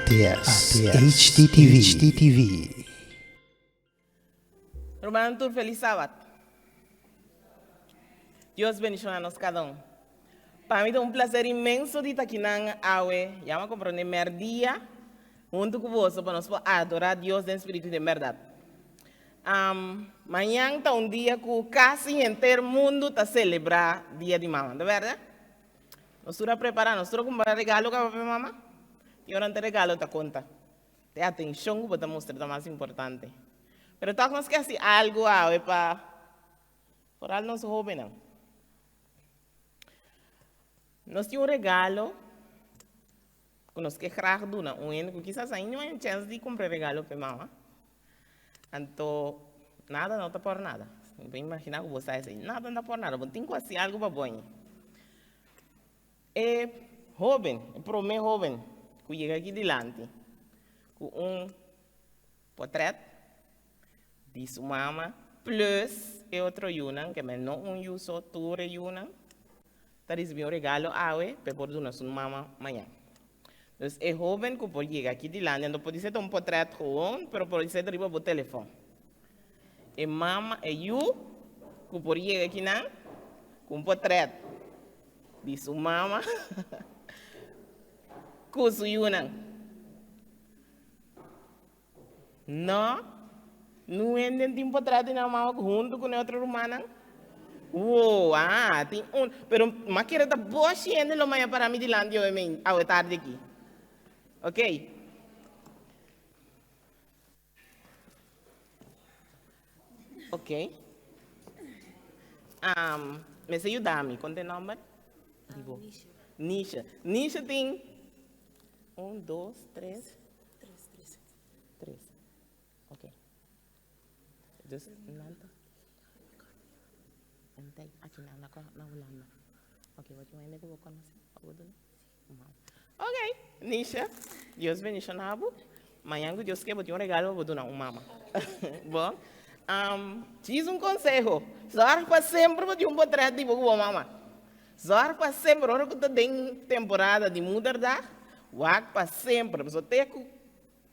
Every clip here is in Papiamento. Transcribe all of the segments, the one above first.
ATS, HDTV, HDTV. Rumannan tur felis sabat. Dios bendiciona nos cada un. Pa mi ta un placer inmenso di ta akinan awe, ya mi a comprende merdia, hunto cu boso pa nos por adora Dios den spiritu y den berdad. Um, mañan ta un dia cu casi henter mundo ta celebra Dia di Mama, ta berde? Nos tur a prepara, nos tur a cumpra regalo caba pa mama? Y ora te regalo ta conta. Te atencion cu bo ta mustra ta mas importante. Pero toch nos ke haci algo awe pa vooral nos hobennan. Nos tin un regalo ku nos ke graag duna un hende ku kisas ainda no hay chèns di kumpra regalo pa e mama. Anto nada no ta por nada. Mi por imaginá ku bo sa esei. Nada no ta por nada. Bo tin ku hasi algu pa bo aña. E hóben, e promé hóben ku yega aki dilanti ku un potrèt di su mama plus e otro yunan, ke men no un yu so, tur e yunan, ta risibí un regalo awe pa e por duna su mama mañan. Dus e hóben ku por yega aki dilanti, anto por ser ta un potrèt gewoon, pero por ser ta riba bo telefòn. E mama, e yu ku por yega akinan ku un potrèt di su mama ku su yunan. No, no hende tin potrèt di nan mama huntu ku nan otro rumannan. Woo, ah, tin un, pero m'a kere ta boshi hende lo maya para mi dilanti awe men, awe tardi aki. Ok. Ok. Um, mester yuda mi, kon te nomber? Di bo. Nisha. Nisha. Nisha tin un, dos, tres. Tres, tres. Tres. Ok. Dus nan ta. Entei, aki na, na, na Hulanda. Ok, wat je hende ku bo konosé? Pa bo duna? Ok, Nisha, Dios bendiciona bo. Mañan cu Dios ke bo tin un regalo pa bo duna un mama. Bon? Um, djis un conseho. Zorg pa semper bo tin un potret di bo cu bo mama. Zorg pa semper, ora cu ta den temporada di moederdag, wak pa semper. Pasobra te cu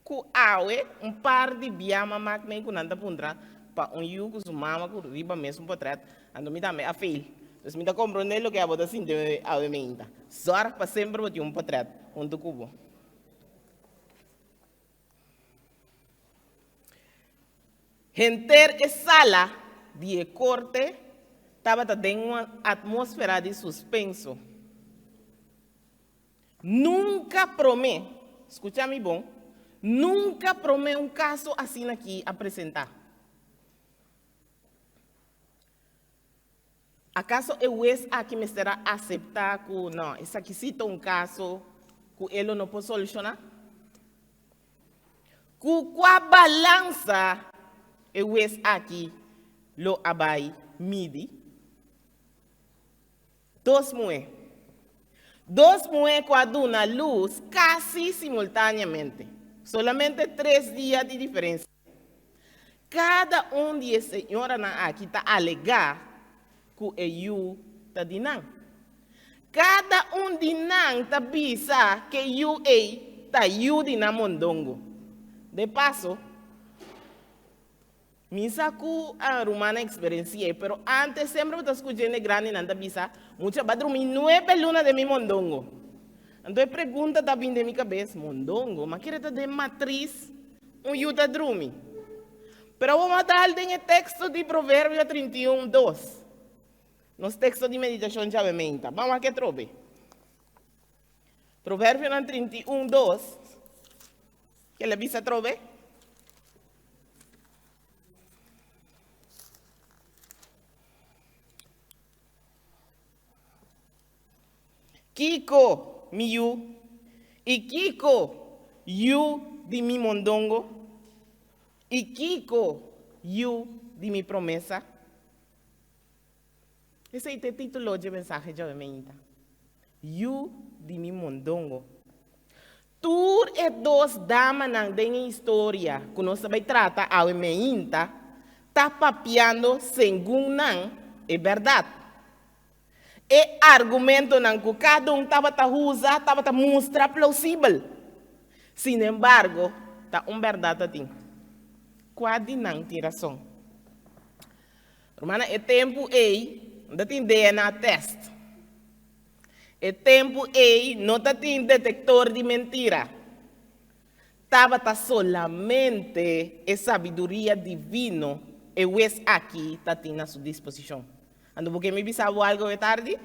cu awe un par di bia mama cu mi cu nan ta puntra pa un yu cu su mama cu riba mesun potret, anto mi tambe a fail. Dus mi ta comprende loke abo ta sinti awe meinta. Zorg pa semper bo tin un potret hunto cu bo. Henter e sala di e korte tabata den un atmósfera di suspenso. Nunka promé, skucha mi bon, nunka promé un kaso asina aki a presentá. Akaso e hues aki mester a aseptá ku no, esaki sí ta un kaso ku e lo no por solushoná? Ku kua balansa e hues aki lo a bai midi? Dos muhé. Dos muhé ku a duna lus kasi simultáneamente, solamente tres dia di diferensia. Kada un di e señoranan aki ta alegá ku e yu ta di nan. Kada un di nan ta bisa ku e yu ei ta yu di nan mondongo. De paso, Mi sa ku a rumannan eksperensi'é, pero ántes semper bo ta skucha hende grandinan ta bisa, Mucha ba drumi nuebe luna den mi mondongo. Anto e pregunta ta bin den mi kabes, Mondongo? Ma kere ta den matris un yu ta drumi? Pero awor bo a dal den e teksto di Proverbio 31, dos, nos teksto di meditashon djawe meinta. Ban wak e trobe. Proverbionan 31, dos, Ke el a bisa atrobe? Kiko, mi yu? I kiko, yu di mi mondongo? I kiko, yu di mi promesa? Esei ta e título dje mensahe djawe meinta, Yu di mi mondongo. Tur e dos damanan den e historia ku nos ta bai trata awe meinta ta papiando segun nan e bèrdat. E argumentonan ku kada un tabata usa tabata mustra plausibel. Sinembargo, ta un bèrdat ta tin. Kua di nan tin rason? Rumannan, e tempu ei no ta tin DNA test. E tempu ei no ta tin detektor di mentira. Tabata solamente e sabiduria divino e wes aki ta tin na su disposishon. Anto bo ke mi bisa bo algu awe tardi?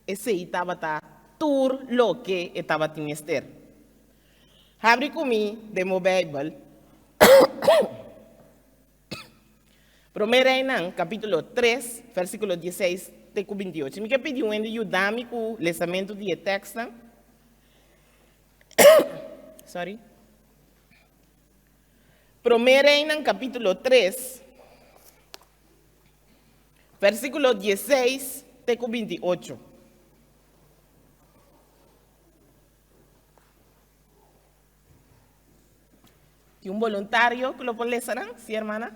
Esei tabata tur loke e tabatin mester. Habri ku mi den bo Beibel, Promé Reinan, kapítulo tres, versíkulo dieseis te ku bintiocho. Mi ke pidi un hende yuda mi ku lesamentu di e tèkstnan. Sorry. Promé Reinan, kapítulo tres, versíkulo dieseis te ku bintiocho. Tin un boluntario ku lo por lesa nan? Sí, hermana?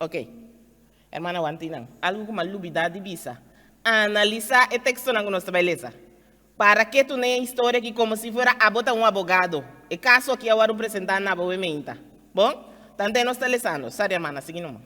Ok. Hermana Wantinan, algu ku mi a lubidá di bisa. Analisá e tekstonan ku nos ta bai lesa. Para ke tu ne historia aki komo si fuera abo ta un abogado? E kaso aki a wòrdu presentá na bo meinta. Bon? Tante nos ta lesando. Sorry hermana, sigui numa.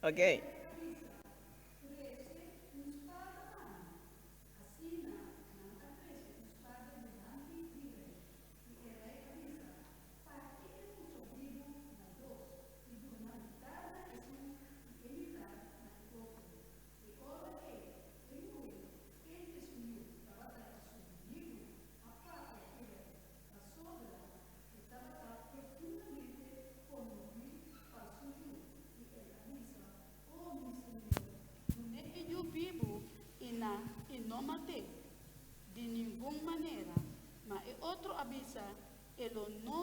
Ok. Dun'é e yu bibu i na i no mat'é di ningun manera. Ma e otro a bisa, E lo no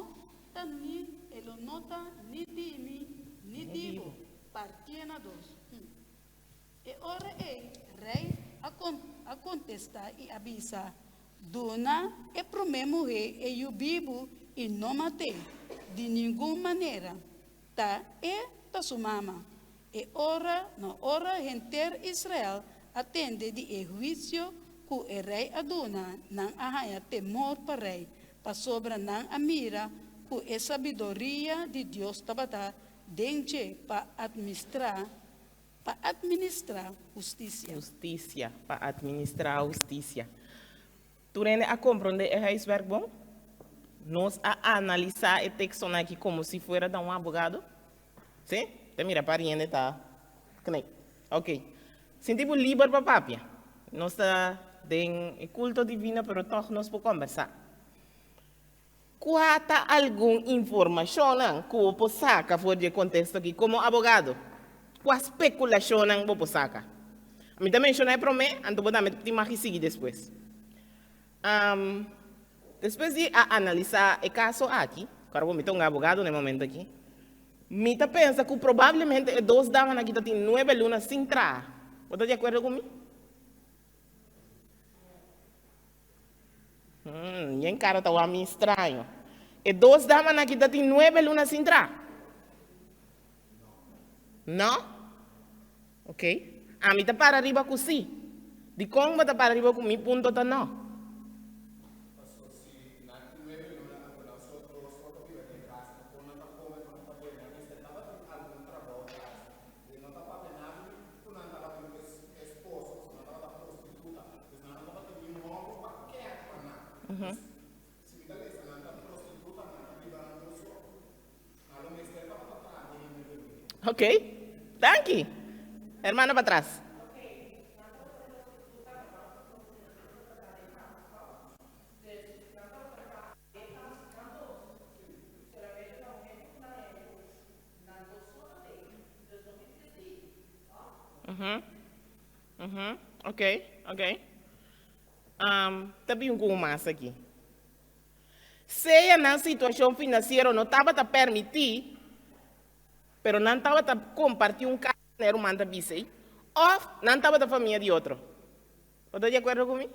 ta ni e lo no ta ni di mi ni di bo, partié na dos. E ora ei rei a a kontestá i a bisa, Duna e promé muhé e yu bibu i no mat'é di ningun manera. Ta e ta su mama. E ora no ora henter Israel a tende di e huisio ku e rei a duna, nan a haña temor pa rei, pasobra nan a mira ku e sabiduria di Dios tabata den dje pa atministrá pa atministrá hustisia. Hustisia, pa atministrá hustisia. Tur hende a komprondé e huiswerk bon? Nos a analisá e tekstonan aki komo si fuera ta un abogado? Sí? Ta mira par hende ta knik. Ok. Sinti bo liber pa papia. Nos ta den e kulto divino pero tòg nos por kòmbersá. Kua ta algun informashonnan ku bo por saka for di e konteksto aki komo abogado? Kua spekulashonnan bo por saka? Mi ta menshoná e promé, anto bo tambe tin mag di sigui despues. Despues di a analisá e kaso aki, kòrda bo mi ta un abogado na e momento aki, mi ta pensa ku probablemente e dos damanan aki ta tin nuebe luna sin traha. Bo ta di akuerdo ku mi? Yen kara ta wak mi straño. E dos damanan aki ta tin nuebe luna sin traha? No? Ok. Ami ta para riba ku sí. Dikon bo ta para riba ku mi punto ta no? Ok, danki. Hermano pa tras. Ok, ok. Ta bin ku un mas aki. Sea nan situashon finansiero no tabata permití, pero nan tabata kompartí un kas, e ruman ta bisa ei, òf nan tabata famia di otro. Bo ta di akuerdo ku mi?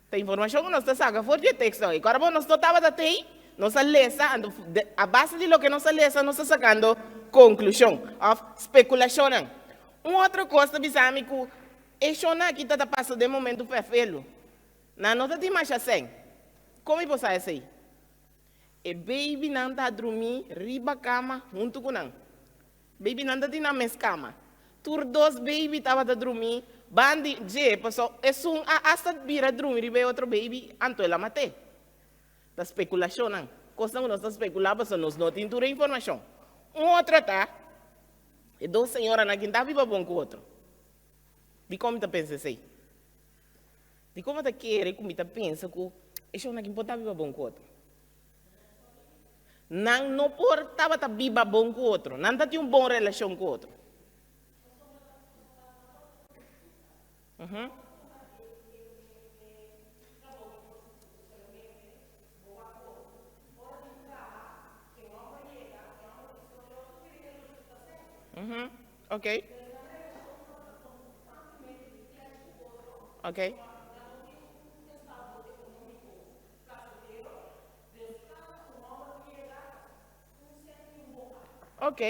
Ta informashon ku nos ta saka for di e teksto ei. Kòrda bo nos no tabata tei, nos a lesa, anto a base di loke nos a lesa nos ta sakando konklushon òf spekulashonnan. Un otro kos ta bisa mi ku e shonnan aki ta ta pasa den momentu fèfelu. Nan no ta tin masha sèn. Kon mi por sa esei? E beibinan ta drumí riba kama huntu ku nan. Beibinan ta tin nan mes kama. Tur dos beibi tabata drumí bandi dje, pasobra esun a asta bira drumi riba e otro beibi, anto el a mat'é. Ta spekulashonnan, kosnan ku nos ta spekulá pasobra nos no tin tur e informashon. Un otro ta, e dos señoranan aki no ta biba bon ku otro. Dikon mi ta pensa esei? Dikon bo ta kere ku mi ta pensa ku e shownan aki no por ta biba bon ku otro? Nan no por tabata biba bon ku otro. Nan ta tin un bon relashon ku otro. Ok. Ok. Ok.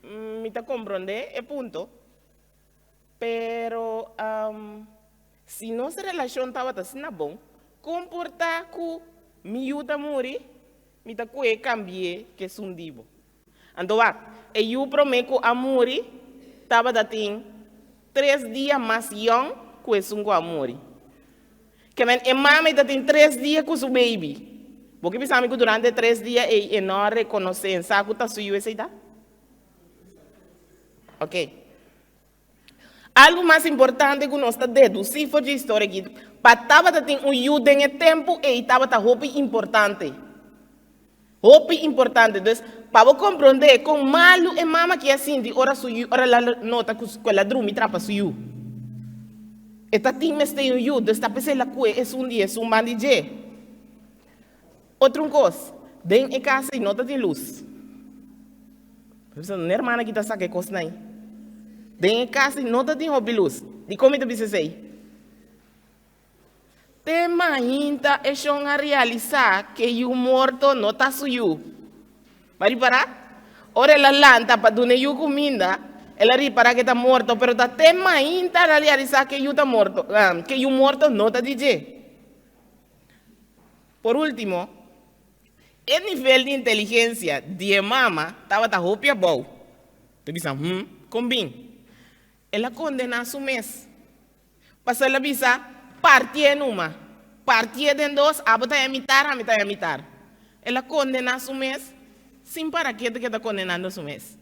Mi ta komprondé e punto, pero si nos relashon tabata asina bon, kon por ta ku mi yu ta muri, mi ta kohe kambi'é ku esun di bo? Anto wak, e yu promé ku a muri tabata tin tres dia mas yòn ku esun ku a muri. Ke men e mama ta tin tres dia ku su beibi. Bo ke bisa mi ku durante e tres dia ei e no a rekonosé en sa ku ta su yu esei ta? Ok. Algu mas importante ku nos ta dedusí for dje historia aki, pa tabata tin un yu den e tempu ei tabata hopi importante. Hopi importante. Dus, pa bo komprondé kon malu e mama ki a sinti ora su yu, ora el a nota ku el a drumi trapa su yu. E ta tin mester un yu, dus ta p'esei el a kue esun di esun ban di dje. Otro un kos, den e kas ei no ta tin lus. Mi bisa, un hermana ki ta saka e kosnan ei. Den e kas ei no ta tin hopi lus. Dikon mi ta bisa esei? Te mainta e shon a realisá ku e yu morto no ta su yu. Bo a ripará? Ora el a lanta pa duna e yu kuminda, el a ripará ku e ta morto, pero ta te mainta el a realisá ku e yu ta morto, ku e yu morto no ta di dje. Por último, e nivel di inteligensia di e mama tabata hopi abou. Ta bisa, Hm, kon bin? El a kondená su mes. Pasobra el a bisa, Partié numa. Partié den dos, abo ta e mitar, ami ta e mitar. El a kondená su mes sin para ketu ku e ta kondenando su mes.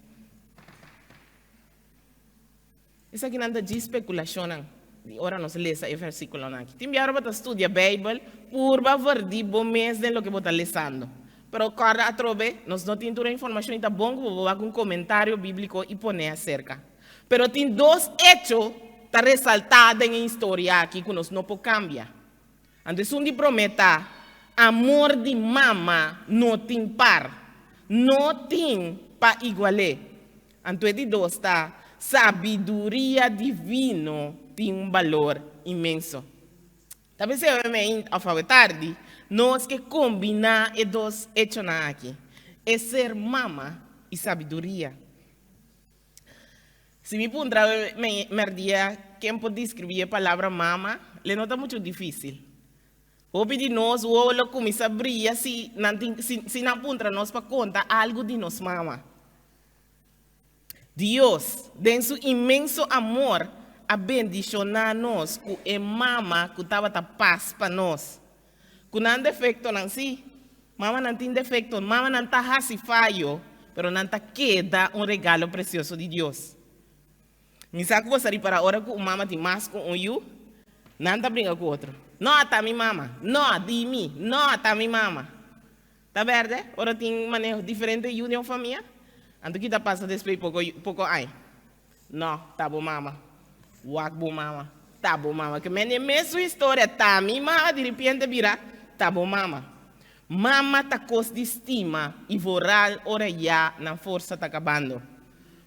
Esakinan ta djis spekulashonnan. Di ora nos lesa e versíkulonan aki. Tin biaha ora bo ta studia Beibel, purba verdí bo mes den loke bo ta lesando. Pero kòrda atrobe, nos no tin tur e informashon i ta bon ku bo bo wak un komentario bíbliko i pon'é aserka. Pero tin dos echo ta resaltá den e historia aki ku nos no por kambia. Anto esun di promé ta, amor di mama no tin par, no tin pa igual'é. Anto e di dos ta, sabiduria divino tin un balor inmenso. Ta p'esei awe mei òf awe tardi nos ke kombiná e dos echonan aki, e ser mama i sabiduria. Si mi puntra awe mèrdia ken por deskribí e palabra mama, le no ta muchu difísil. Hopi di nos wowo lo kuminsá bria si nan tin si nan puntra nos pa konta algu di nos mama. Dios, den su inmenso amor, a bendishoná nos ku e mama ku tabata pas pa nos. Ku nan defektonan, sí, mamanan tin defekto, mamanan ta hasi fayo, pero nan ta keda un regalo presioso di Dios. Mi sa ku bo sa ripará ora ku un mama tin mas ku un yu, nan ta bringa ku otro. No, ta mi mama. No, di mi. No, ta mi mama. Ta berde, ora tin maneho diferente yu den un famia? Anto ki ta pasa despues poko poko aña? No, ta bo mama. Wak bo mama. Ta bo mama. Ke men e mesun historia, ta mi mama di ripiente bira ta bo mama. Mama ta kos di stima i voral ora ya nan forsa ta kabando.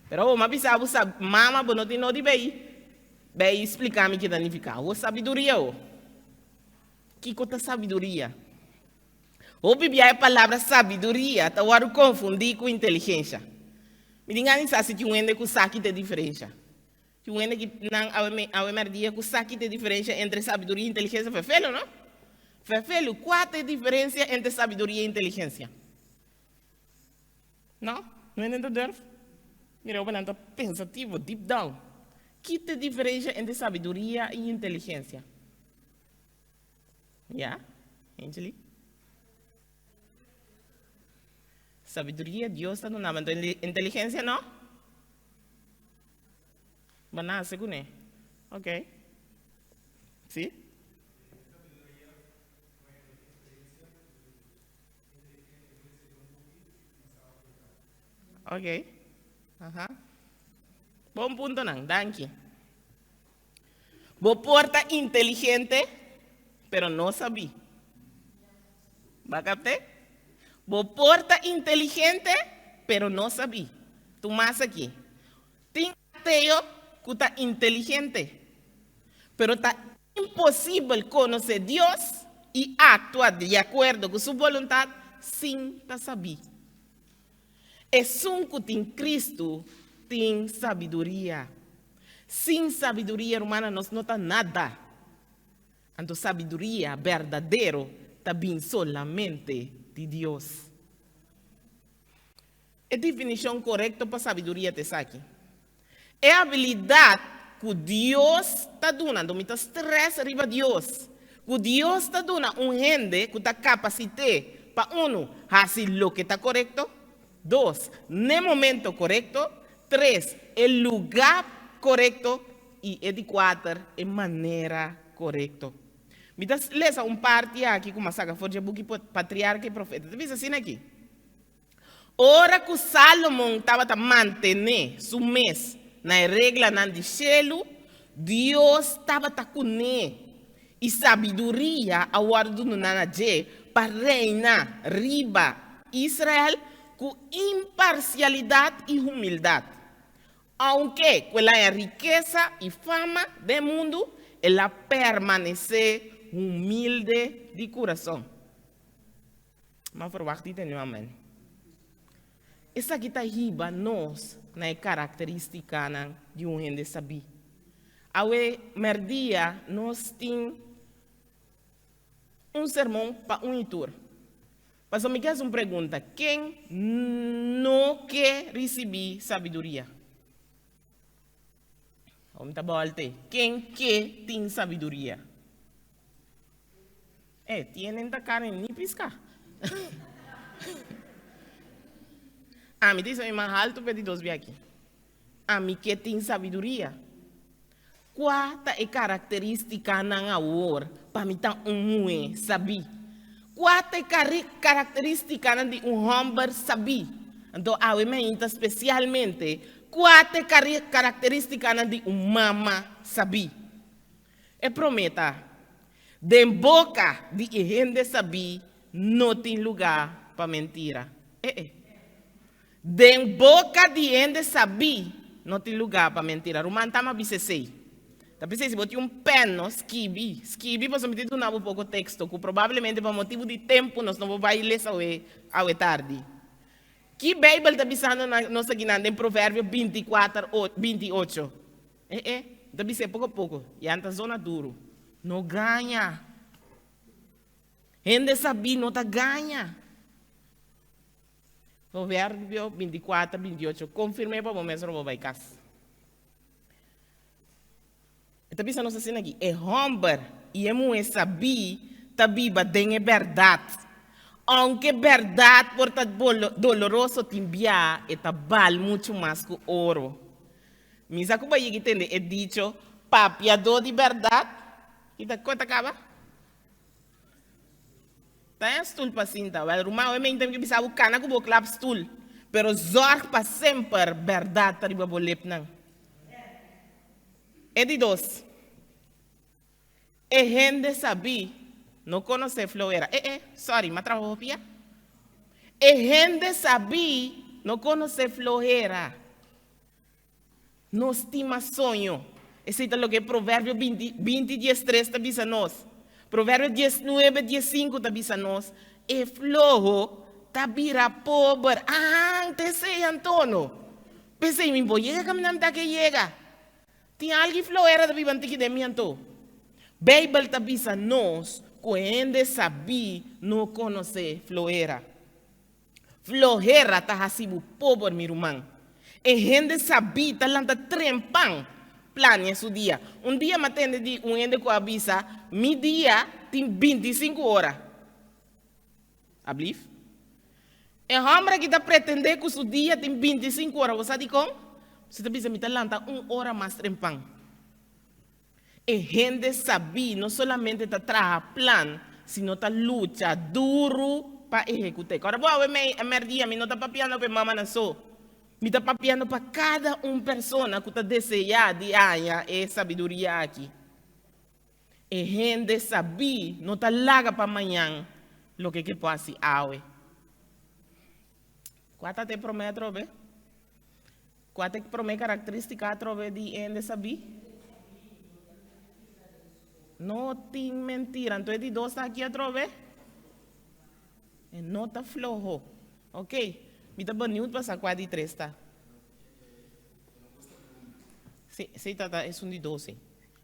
Pero awor m'a bisa bo sa mama bo no tin no di bay bay splika mi ke ta nifiká. Awor sabiduria awor. Kiko ta sabiduria? Hopi bia e palabra sabiduria ta wòrdu konfundí ku inteligensha. Mi tin gana di sa si tin un hende ku sa ki ta e diferensha. Tin un hende ki nan awe awe mèrdia ku sa ki ta e diferensha entre sabiduria i inteligensia? Fefelu, no? Fefelu, kua ta e diferensia entre sabiduria i inteligensia? No? No hende ta durf? Mira hopi nan ta pensativo, deep down. Ki ta e diferensha entre sabiduria i inteligensia? Ya, Angeli? Sabiduria Dios ta duna, anto inteligencia no? Bo nace kuné. Ok. Si? Ok. Aha. Bon puntonan, danki. Bo por ta inteligente, pero no sabí. Ba kapt'é? Bo por ta inteligente, pero no sabí. Tuma esaki. Tin ateo ku ta inteligente, pero ta imposibel konosé Dios i aktua di akuerdo ku su boluntat sin ta sabí. Esun ku tin Kristu tin sabiduria. Sin sabiduria, rumannan, nos no ta nada. Anto sabiduria berdadero ta bin solamente di Dios. E definishon korekto pa sabiduria ta esaki, E abilidat ku Dios ta duna, anto mi ta strès riba Dios, ku Dios ta duna un hende ku ta kapasit'é pa unu, hasi loke ta korekto, dos, n'e momento korekto, tres, e lugá korekto i e di kuater, e manera korekto. Mi ta lesa un parti aki ku mi a saka for dje buki Patriarka i Profeta. Ta bisa asina aki. Ora ku Sálomon tabata mantené su mes na e reglanan di shelu, Dios tabata kuné, i sabiduria a wòrdu duná na dje pa reina riba Israel ku imparsialidat i humildat. Ounke ku el haña rikesa i fama den mundu, el a permanesé humilde di kurason. M'a verwagt di tene un amen. Esaki ta hiba nos na e karakterístikanan di un hende sabí. Awe mèrdia nos tin un sermon pa un i tur. Pasobra mi ke hasi un pregunta, ken no ke risibí sabiduria? Awor mi ta bòlt'e, ken ke tin sabiduria? E tienen ta carne ni pisca. Ami ta bisa mi mas halto pe di dos biaki. Ami ke tin sabiduria. Kua ta e karakterístikanan awor pa mi ta un muhé sabí? Kua ta e karakterístikanan di un hòmber sabí? Anto awe mi a inta spesialmente, kua ta e karakterístikanan di un mama sabí? E promé ta, Den boka di e hende sabí no tin lugá pa mentira. E-e. Den boka di hende sabí no tin lugá pa mentira. Ruman Tama bisa esei. Ta p'esei si bo tin un pèn no, skibi. Skibi pasobra mi tin duna bo poko teksto ku probablemente pa motibu di tempu nos no por bai lesa awe awe tardi. Ki Beibel ta bisando na nos akinan den Proverbio binti kuater binti ocho? E-e, mi ta bis'é poko poko, ya ta zona duru. No gaña. Hende sabí no ta gaña. Proverbio 24, 28. Konfirm'é pa bo mes ora bo bai kas. E ta bisa nos asina aki, E hòmber i e muhé sabí ta biba den e bèrdat. Ounke bèrdat por ta doloroso tin bia, e ta bal muchu mas ku oro. Mi sa ku bo a yega tende e dicho, Papiadó di bèrdat, ki ta kon ta kaba? Ta en stul pa sinta. Wèl, ruman, awe meinta mi ke bisa bo kana ku bo klap stul, pero zòrg pa semper bèrdat ta riba bo lepnan. E di dos, e hende sabí no konosé flowera. E e, sòri, m'a traha hopi ya. E hende sabí no konosé flohera. No stima soño. Esei ta loke Proverbio binti, binti diestres ta bisa nos. Proverbio diesnuebe diessinku ta bisa nos, E floho ta bira pober. Ahan, ta esei anto no. P'esei mi bo yega kaminda mi ta ke yega. Tin algu flohera ta biba ntiki den mi anto. Beibel ta bisa nos ku hende sabí no konosé flohera. Flohera ta hasi bo pober, mi ruman. E hende sabí ta lanta trempan plania su dia. Un dia m'a tende di un hende ku a bisa, Mi dia tin bintisinku ora. Ablief? E hòmber aki ta pretendé ku su dia tin bintisinku ora. Bo sa dikon? Su ta bisa, Mi ta lanta un ora mas trempan. E hende sabí no solamente ta traha plan, sino ta lucha duru pa ehekut'é. Kòrda bo awe mei mèrdia mi no ta papiando pa e mamanan so. Mi ta papiando pa kada un persona ku ta deseá di haña e sabiduria aki. E hende sabí no ta laga pa mañan loke ke por hasi awe. Kua ta te promé atrobe? Kua ta e promé karakterístika atrobe di e hende sabí? No tin mentira. Anto e di dos ta aki atrobe? E no ta floho. Ok, mi ta beniut pa sa kua di tres ta. Sí, sí tata, esun di dos sí.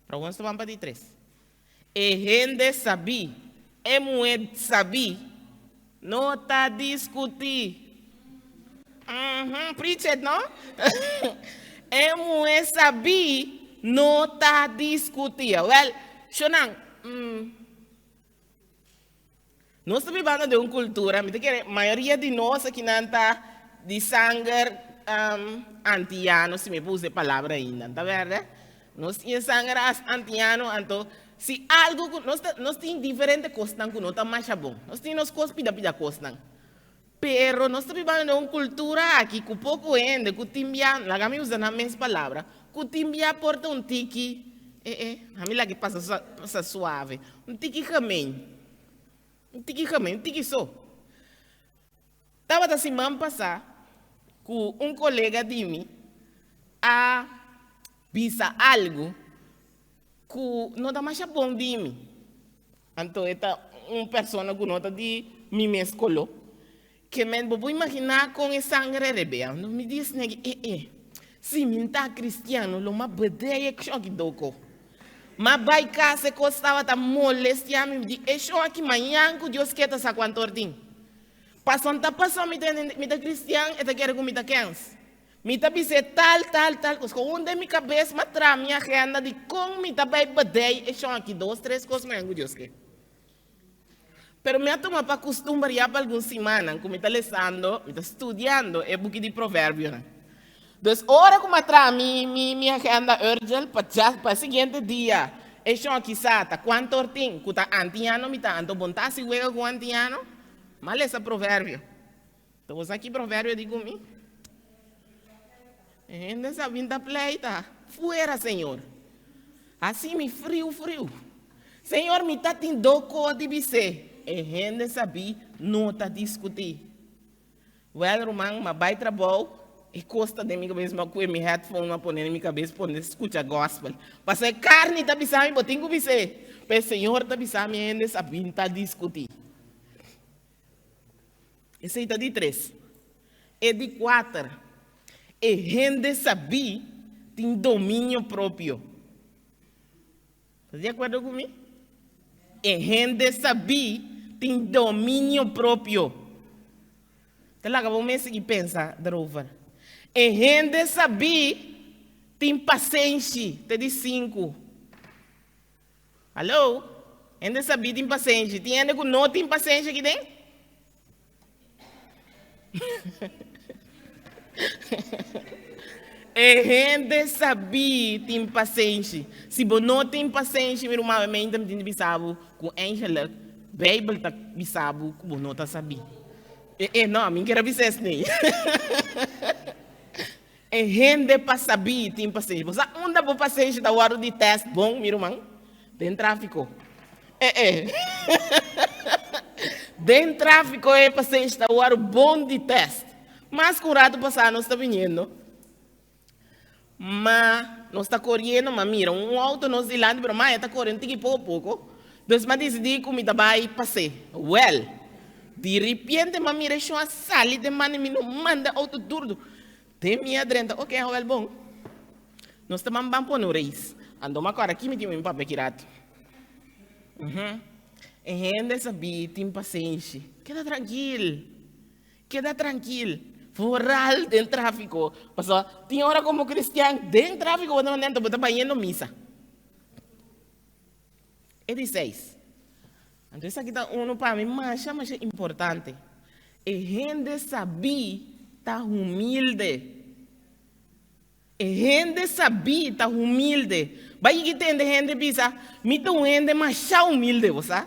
Pero awor nos ta ban pa di tres. E hende sabí, e muhé sabí, no ta diskutí. Uhum, preach it, no? E muhé sabí no ta diskutí. Wèl, shonnan, nos ta bibando den un kultura, mi ta kere mayoria di nos akinan ta di sanger antiano, si mi por usa e palabra ainda, ta bèrdè? Nos tin e sanger antiano, anto si algu ku nos ta nos tin diferente kosnan ku no ta masha bon. Nos tin nos kos pida pida kosnan. Pero nos ta bibando den un kultura aki ku poko hende ku tin bia, laga mi usa nan mes palabra, ku tin bia por ta un tiki, eh eh, ami laga e pasa pasa suave, un tiki gemeen, un tiki gemeen, un tiki so. Tabata siman pasá ku un kolega di mi a bisa algu ku no ta masha bon di mi. Anto e ta un persona ku no ta di mi mes koló. Ke men bo por imaginá kon e sanger a rebea. Anto mi di esei aki, eh eh, si mi ta kristiano lo m'a bedei e kshon aki doko. M'a bai kas e kos tabata molestiá mi. Mi di, e shon aki mañan ku Dios ke ta sa kuantu or tin. Pason ta pason mi ta mi ta kristian e ta kere ku mi ta kens. Mi ta bis'é tal, tal, tal kos. Kon den mi kabes m'a traha mi agenda di kon mi ta bai bedei e shon aki dos, tres kos mañan ku Dios ke. Pero mi a tuma pa kustumber ya pa algun simannan ku mi ta lesando, mi ta studiando e buki di Proverbionan. Dus ora ku m'a traha mi mi mi agenda urgel pa dja pa e siguiente dia e shon kisa ta kuantu or tin ku ta antiano mi ta anto bon ta hasi wega ku antiano? M'a lesa proverbio. Ta bo sa ki proverbio di ku mi? E hende sa bin ta pleita, Fuera, Señor! Hasi mi friu friu. Señor, mi ta tin do ko di bis'é. E hende sabí no ta diskutí. Wèl, ruman, m'a bai trabou, e kos ta den mi kabes, m'a kue mi headphone, m'a pone den mi kabes pone skucha gòspel. Pasobra e karni ta bisa mi, bo tin ku bis'é. Pero e Señor ta bisa mi, e hende sabí ta diskutí. Esei ta di tres. E di kuater, e hende sabí tin dominio propio. Ta di akuerdo ku mi? E hende sabí tin dominio propio. Ta laga bo mes sigui pensa derover. E hende sabí tin pasenshi. Ta di sinku. Hallo? Hende sabí tin pasenshi. Tin hende ku no tin pasenshi aki den? E hende sabí tin pasenshi. Si bo no tin pasenshi, mi ruman, mi tin di bisa bo ku eigenlijk Beibel ta bisa bo ku bo no ta sabí. E, e, no, mi ker a bisa esei. E hende pa sabí tin pasenshi. Bo sa unda bo pasenshi ta wòrdu di tèst bon, mi ruman? Den tráfiko. E e. Den tráfiko e pasenshi ta wòrdu bon di tèst. Mas ku un ratu pasá nos ta biniendo, ma nos ta koriendo, ma mira un outo nos dilanti, pero ma e ta kore un tiki poko poko. Dus m'a disidí ku mi ta bai pas'é. Wèl, di ripiente m'a mira e shon a sali den man di mi, no manda outo durdu. Den mi a drenta, oke, awèl bon. Nos ta ban ban pone un reis. Anto m'a kòrda ki mi tin mi papia ki ratu. Uhum. E hende sabí tin pasenshi. Keda trankil. Keda trankil. Vooral den tráfiko. Pasobra tin ora komo kristian den tráfiko bo ta manda anto bo ta bayendo misa. E di seis. Anto esaki ta unu pa mi masha masha importante. E hende sabí ta humilde. E hende sabí ta humilde. Bai yigi tende hende bisa, Mi ta un hende masha humilde, bo sa?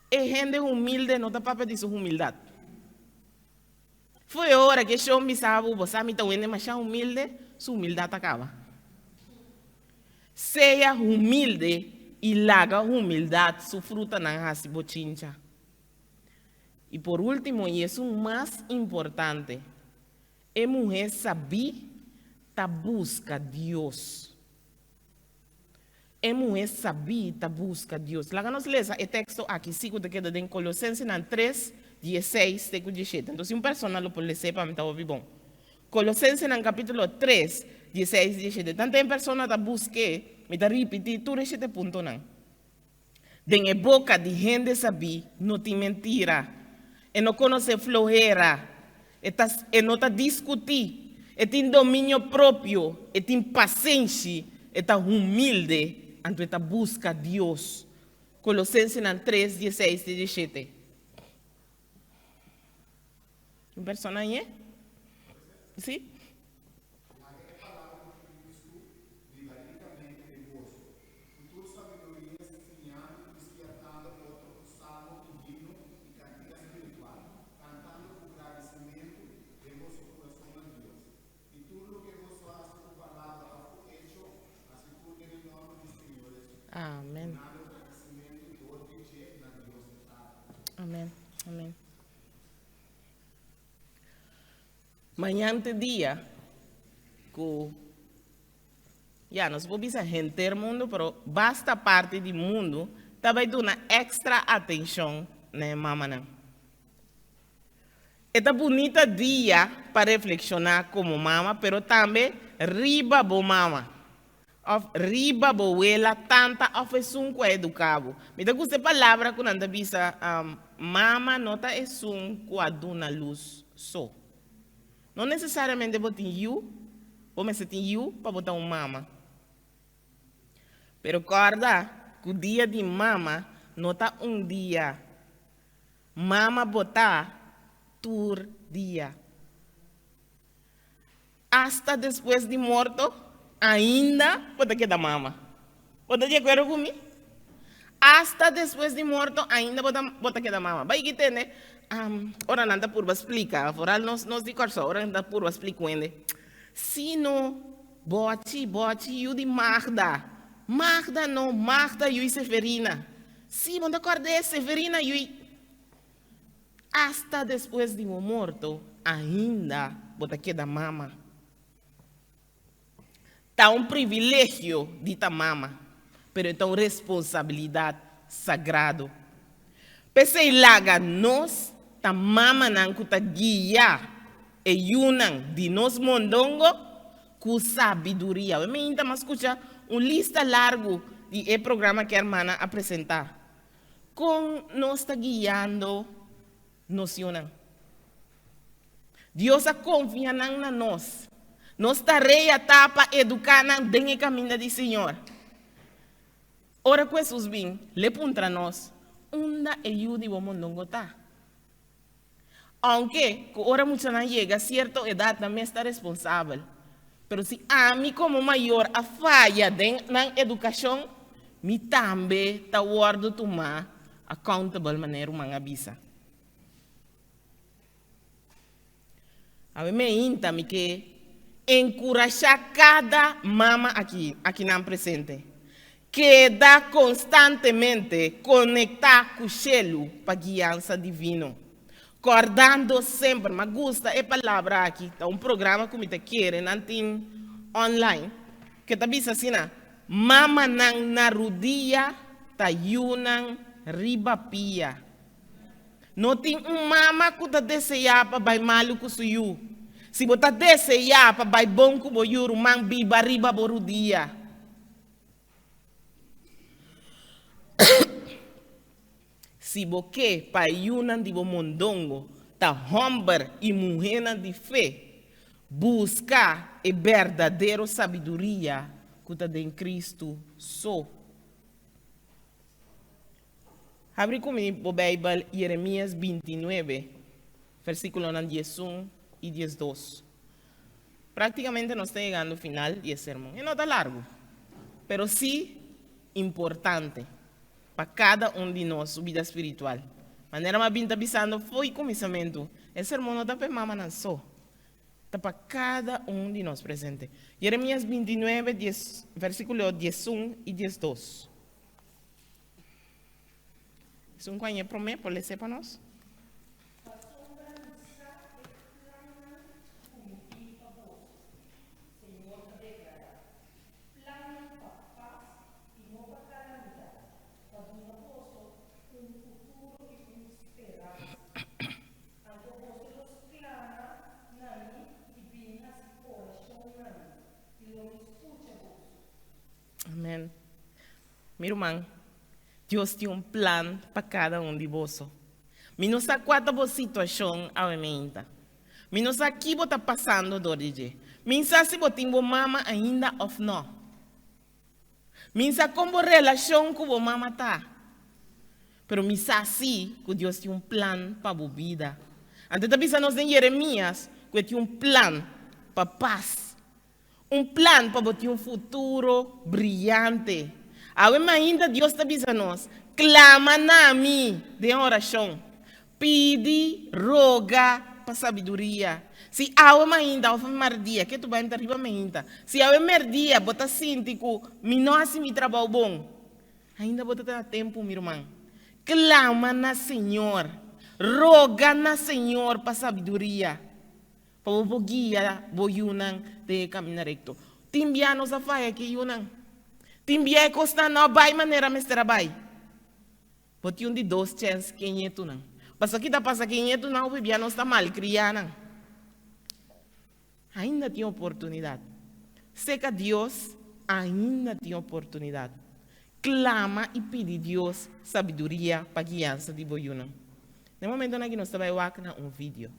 E hende humilde no ta papia di su humildat. Fo'i ora ku e shon bisa bo, Bo sa mi ta un hende masha humilde, su humildat a kaba. Sea humilde i laga humildat su frutanan hasi bo chincha. I por último i esun mas importante, e muhé sabí ta buska Dios. E muhé sabí ta buska Dios. Laga nos lesa e teksto aki sí ku ta keda den Kolosensenan tres, dieseis te ku dieshete. Entonces si un persona lo por les'é pa mi ta hopi bon. Kolosensenan kapítulo tres, dieseis, dieshete. Tanten persona ta busk'é, mi ta ripití tur e shete puntonan. Den e boka di hende sabí no tin mentira. E no konosé flohera. E ta, e no ta diskutí. E tin dominio propio. E tin pasenshi. E ta humilde, anto e ta buska Dios. Kolosensenan tres, dieseis te dieshete. Un persona añe? Sí? Laga e palabra di Cristo biba ricamente den boso, cu tur sabiduria siñando y spièrtando otro cu salmo y himno y cantica spiritual, cantando cu gradicimento den boso curason na Dios. Y tur loke boso haci cu palabra of cu echo, haci tur den e nomber di Señor Jesús, Amen. dunando gradicimento door di dje na Dios e Tata. Amen. Amen. Mañan te dia ku, ya, nos por bisa henter mundu, pero basta parti di mundu ta bai duna èkstra atenshon na e mamanan. E ta bunita dia pa reflekshoná komo mama, pero tambe riba bo mama. Òf riba bo wela, tanta òf esun ku a eduká bo. Mi ta gusta e palabra ku nan ta bisa, mama no ta esun ku a duna lus so. No nesesariamente bo tin yu, bo mester tin yu pa bo ta un mama. Pero kòrda ku dia di mama no ta un dia. Mama bo ta tur dia. Asta despues di morto, ainda bo ta keda mama. Bo ta di akuerdo ku mi? Asta despues di morto, ainda bo ta bo ta keda mama. Bai ki tende, ora nan ta purba splika, foral nos nos di Kòrsou, ora nan ta purba splika un hende, Si no, bòchi, bòchi yu di Magda. Magda no, Magda yu i Seferina. Si, bo ta kòrd'é, Seferina yu i. Asta despues di bo morto, ainda bo ta keda mama. Ta un privilegio di ta mama, pero e ta un responsabilidat sagrado. P'esei laga nos ta mamanan ku ta guia e yunan di nos mondongo ku sabiduria. Awe mi ainda mas skucha un lista largu di e programa ku e hermana a presentá. Kon nos ta guiando nos yunan? Dios a konfia nan na nos. Nos tarea ta pa eduká nan den e kaminda di Señor. Ora ku Hesus bin, l'e puntra nos, Unda e yu di bo mondongo ta? Ounke ku ora muchanan yega sierto edat nan mes ta responsabel, pero si ami komo mayor a faya den nan edukashon, mi tambe ta wòrdu tumá accountable manera ruman a bisa. Awe meinta mi ke enkurashá kada mama aki akinan presente, keda konstantemente konektá ku shelu pa guiansa divino, kòrdando semper, mi a gusta e palabra aki, ta un programa ku mi ta kere nan tin online, ke ta bisa asina, Mamanan na rudia ta yunan riba pia. No tin un mama ku ta deseá pa bai malu ku su yu. Si bo ta deseá pa bai bon ku bo yu, ruman, biba riba bo rudia. Si bo ke pa e yunan di bo mondongo ta hòmber i muhénan di fe, buska e berdadero sabiduria ku ta den Kristu so. Habri ku mi bo Beibel Jeremias bintinuebe, versíkulonan diesun i diesdos. Práktikamente nos ta yegando final di e sermon. E no ta largu, pero sí importante pa kada un di nos su bida spiritual. Manera mi a bin ta bisando fo'i kuminsamentu, e sermon no ta pa e mamanan so, ta pa kada un di nos presente. Jeremias bintinuebe, dies, versíkulo diesun i diesdos. Esun ku a ñe promé por les'é pa nos. Pasobra mi sa e plannan ku mi tin pa boso, Señor ta deklará, plannan pa pas i no pa kalamidat, pa duna boso un futuro i un speransa. Anto boso lo sklama na mi i bini hasi orashon na mi, i lo mi skucha boso. Amen. Mi ruman, Dios tin un plan pa kada un di boso. Mi no sa kua ta bo situashon awe meinta. Mi no sa ki bo ta pasando dor di dje. Mi sa si bo tin bo mama ainda òf nò. Mi sa kon bo relashon ku bo mama ta. Pero mi sa sí ku Dios tin un plan pa bo bida. Anto e ta bisa nos den Jeremias ku e tin un plan pa pas. Un plan pa bo tin un futuro briyante. Awe mainta Dios ta bisa nos, Clama na mi den oracion. Pidi, roga pa sabiduria. Si awe mainta of merdia, ke tu bai ta riba mainta. Si awe merdia bo ta sinti cu mi no haci mi trabou bon, ainda bo ta tene tempo mi ruman. Clama na Señor, roga na Señor pa sabiduria. Pa bo por guia bo yunan den e kaminda rekto. Tin bia nos a faya ku e yunan. Tin bia e kosnan no a bai manera mester a bai. Bo tin un di dos chèns ku e ñetunan. Pasobra ki ta pasa ku e ñetunan hopi bia nos ta malkriá nan. Ainda tin oportunidat. Seka Dios ainda tin oportunidat. Klama i pidi Dios sabiduria pa guiansa di bo yunan. Na e momentonan aki nos ta bai wak na un video.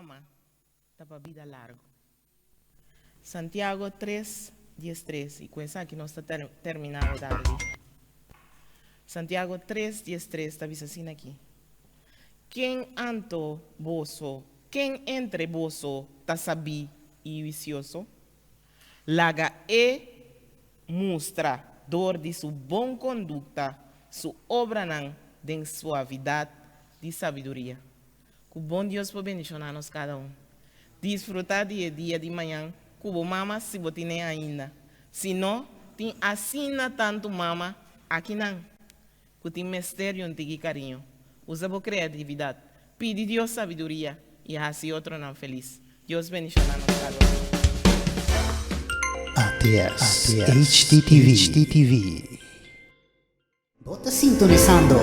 mama ta pa bida largu. Santiago 3, 13 i ku esaki nos ta terminá awe tardi. Santiago 3, 13 ta bisa asina aki, Ken anto boso, ken entre boso ta sabí i huisioso? Laga e mustra dor di su bon kondukta su obranan den suavidat di sabiduria. Ku bon Dios por bendishoná nos kada un. Disfrutá di e dia di mañan ku bo mama si bo tin'é ainda. Si no, tin asina tantu mama akinan ku tin mester di un tiki kariño. Usa bo kreatividat, pidi Dios sabiduria i hasi otronan felis. Dios bendishoná nos kada un. ATS HDTV. Bo ta sintonisando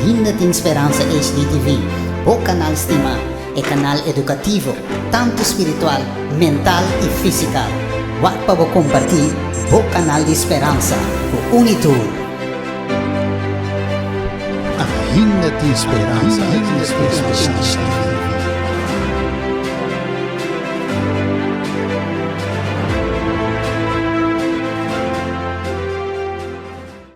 Ainda Tin Speransa HDTV, bo kanal stimá, e kanal edukativo, tantu spiritual, mental i físikal. Wak pa bo kompartí bo kanal di speransa ku un i tur. Ainda Tin Speransa HDTV.